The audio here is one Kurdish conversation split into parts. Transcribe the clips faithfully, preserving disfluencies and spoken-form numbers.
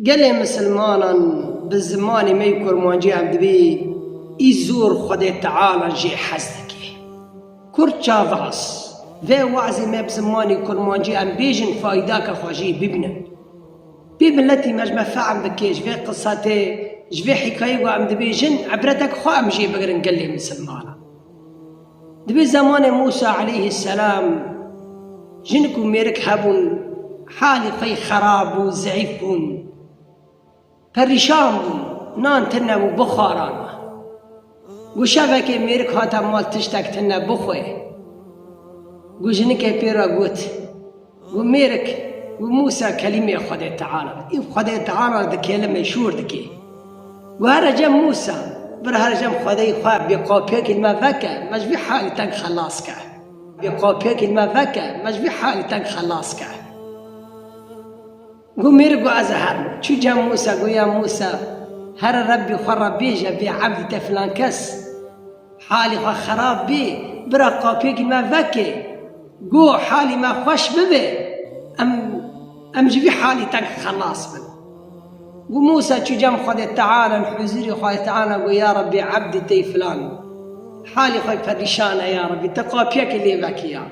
Gelê misilmanan bi zimanê me yê kurmancî em dibê î zor Xwedê Teala jê hez dike. Kurd çavaz, vê wazê me bi zimanê kurmancî em bêjin faydake xwe jê bibînin. Pê miletî me ji me fehm bike, ji vê qisatê, ji vê hikayê ku em dibêjin, ibretek xwe em jê bigirin gelê misilmanan. Dibê zemanê Mûsa aleyhisselam jinik û mêrik hebûn, halî xwe yê xerab bû, zeîf bûn. Perîşan bûn, nan tune bû, bixwaran. Got şevekê mêrik hate mal tiştek tune bixwe. Got jinikê pê re got, got mêrik, got Mûsa kelîmê Xwedê Teala. Î Xwedê Teala dikêlime şûr dikê. Got here cem Mûsa, bir here cem Xwedê xwe bê qapiyekî me veke, me ji vî halî teng xelas ke. Bê qapiyekî me veke, me ji vî halî teng xelas ke. Got mêrik got ez ê herim. Çû cem Mûsa, got ya Mûsa, here Rebbî xwe re bêje vê ebdî te filan kes halî xwe xerab bê, bira qapiyekî me veke. Got halî me xweş bibe, em, em ji vî halî teng xelas bin. Got Mûsa çû cem Xwedê Teala, huzûrê Xwedê Teala, got ya Rebbî ebdî te yê filan halî xwe perîşan e ya Rebbî, te qapiyekê lê veke ya.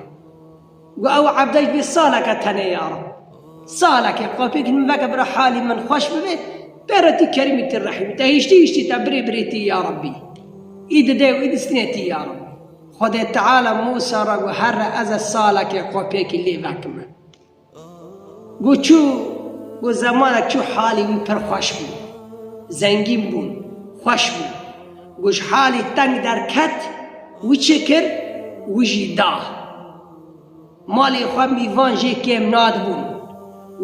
Got ew ebde ji bê saleke tune ya Reb. Salekê qapiyekî min veke bira halî min xweş bibe. Pêre tî kerîmî tî rehîmî. Te hiştî hiştî te birê birê tî ya Rebbî. Î dide û î distîne tî ya Rebbî. Xwedê Teala Mûsa re got here ez ê salekê qapiyekî lê vekime. Got çû, got zemanek çû halî wî pir xweş bû. Zengîn bûn, xweş bûn. Got ji halî teng derket, wî çi kir? Wî jî da. Malê xwe mîvan jê kêm nadibûn.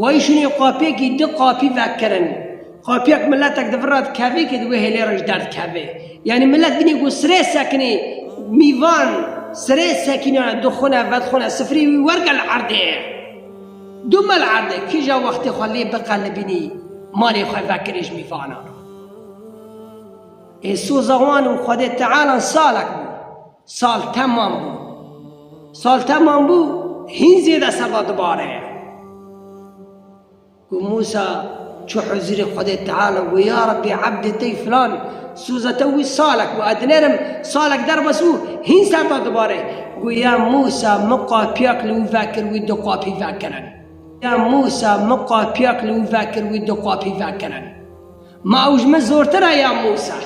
Wayî şûnê qapiyekî du qapî vekirin. Qapiyek miletek di vir re dikeve ke di wê hêlê re jî derdikeve. Yanî milet bînê ku sirê sekinê mîvan, sirê sekîne, dixwine, vedixwine, sifrê wî werge li erdê. Du me li erdê, kîja wextê xwe lê biqelibînî, malê xwe vekirê ji mîvanan. Ê soza wan û Xwedê Teala salek bû. Sal temam bû. Sal temam bû, hîn zêde serda dibare. Got Mûsa çû huzûrê Xwedê Teala, got ya Rebbî, ebdê te yê filan, soza te wî salek bû, ez dinêrim salek derbas bû, hîn serda dibare. Got ya Mûsa, min qapiyek li wî vekir, wî du qapî vekirin. Ya Mûsa, min qapiyek li wî vekir, wî du qapî vekirin. Ma ew ji min zortir e ya Mûsa?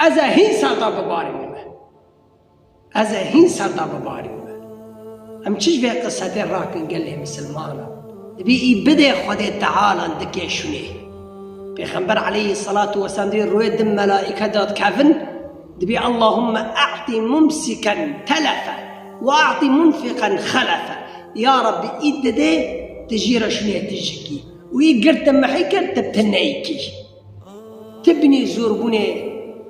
Ez ê hîn serda bibarînim. Ez ê hîn serda bibarînim. Em çi ji vê qisetê rakin gelê misilmanan? Dibê î bidê Xwedê Teala dikê şûnê. Pêxember aleyhisselatu vesselam dibê rûyê du melaîke dadikevin, dibê Allahumme a'ti mumsiken telefe ve a'ti munfiqen xelefe. Ya Rebbî, î didê, tu jê re şûnê tijikî. Û î girtî mehî kir, tu tineyikî. Ti binî zorbûnê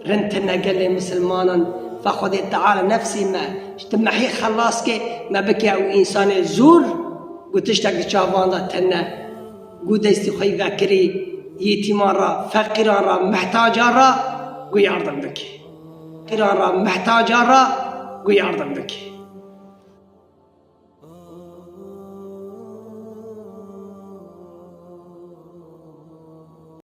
rind tine gelê misilmanan, fa Xwedê Teala nefsê me ji ti mehî xelas ke, me bike ew însanê zor, ku tiştek di çavan de tine, ku destî xwe yî vekirî yetîman re, feqîran re, mehtacan re, ku yardim bike. Feqîran re, mehtacan re, ku yardim bike.